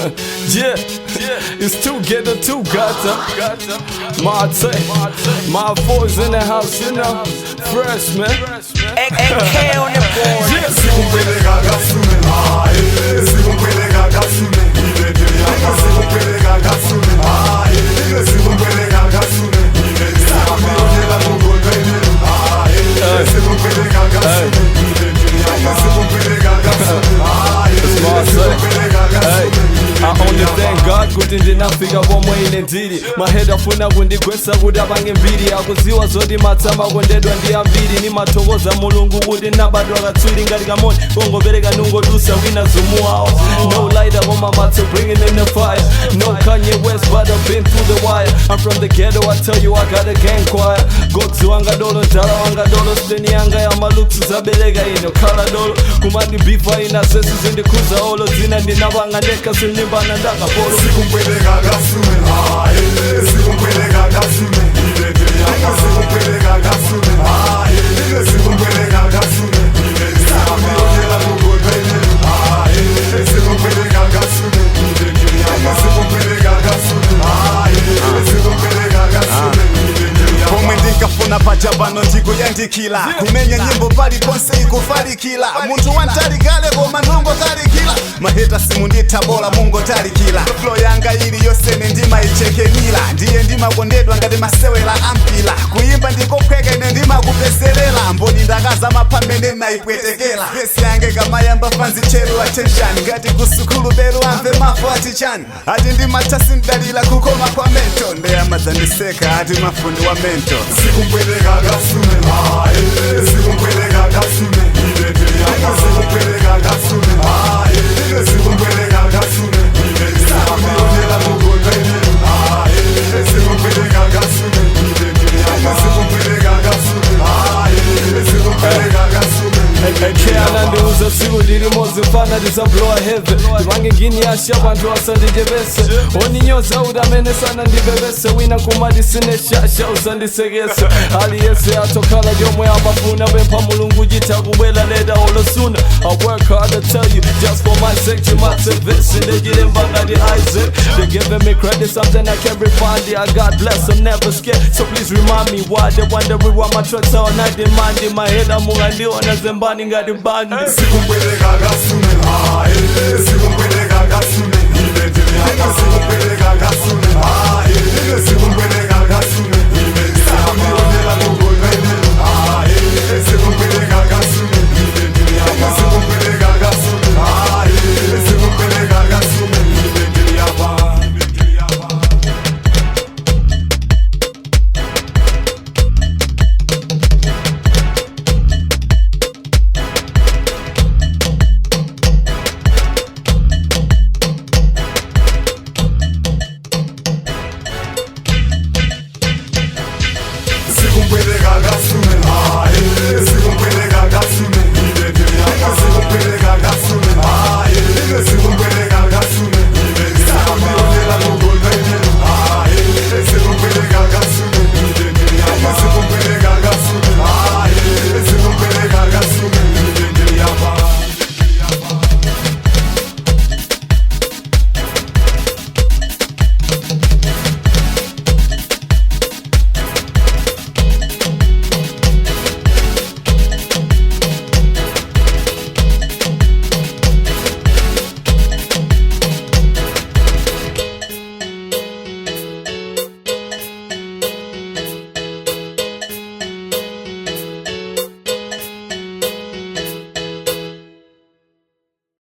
Yeah, it's two ghetto, two gutter. My take, my voice in the house, you know. Fresh, man. AK on the board. Yeah. Sikumpeleka kasume, hayi, sikumpeleka kasume, sikumpeleka kasume, hayi, sikumpeleka kasume, sakuyonela mugondweni, hayi, sikumpeleka kasume, sikumpeleka kasume, hayi, sikumpeleka kasume. I only thank God kuti ndinafika pomwe ine ndili. Maheda afuna kundigwesa kuti apange mbiri, akuziwa zoti matsama kondedwa ndi ambiri. Nimathokoza Mulungu kuti nabadwa katswiri ngati kamoni kongopereka nungodusa wina zumuwawo. No lighter koma matse bringing in the fire. No Kanye West, but I've been through the wire. I'm from the ghetto, I tell you, I got a gang choir. Godzi wanga dolo, ndala wanga dolo, steni yanga ya maluksu zabeleka ino khala dolo. Kumandibifa ina sesi zindikhuza olo dzina ndinapanga ndekha sinimbana ndakapolo. Sikumpeleka kasume, hayi, sikumpeleka kasume, sikumpeleka kasume, hayi, sikumpeleka kasume, sakuyonela mugondweni, hayi, sikumpeleka kasume, sikumpeleka kasume, hayi, sikumpeleka kasume. Pomwe ndinkafuna paja pano ndikuyandikila, kumenya nyimbo paliponse ikufalikila. Munthu wantalikale koma ndungotalikila, maheta simundithabola mungotalikila. Flow yanga iliyonse ine ndimayichekenila, ndiye ndimakondedwa ngati masewera ampila. Kuyimba ndikophweka, ine ndimakupezelela mboni ndakazama pamene nayipwetekela. Vesi yange kamayamba fanzi cheru attention, ngati kusukulu belu amve mafu atichani ati ndimatha sindalila kukoma kwa mento ndeyamadzandiseka ati mafundi wa mento. Sikumpeleka kasume, hayi, sikumpeleka kasume, sikumpeleka kasume, hayi, sikumpeleka kasume, sakuyonela mugondweni, hayi, sikumpeleka kasume, sikumpeleka kasume, hayi, sikumpeleka kasume. Anandiuza siku ndilimozi mfana tisablowa heavy, tipange ngini yasha panthu asandichepese, oninyoza kuti amene sanandipepese, wina kumati sine shasha usandisekese. Aliyese atokhala chomwe amafuna, pempha Mulungu chitha kubwela leta olosuna. I work hard, I tell you, just for my sake. Chimatsevesi ndichilemba ngati Isaac. They giving me credit, something I can't refund it. I God bless, I'm never scared, so please remind me why they wondering why my trucks are not demanding. My head amungandiona zembani ngati bandi. Sikumpeleka kasume, hayi.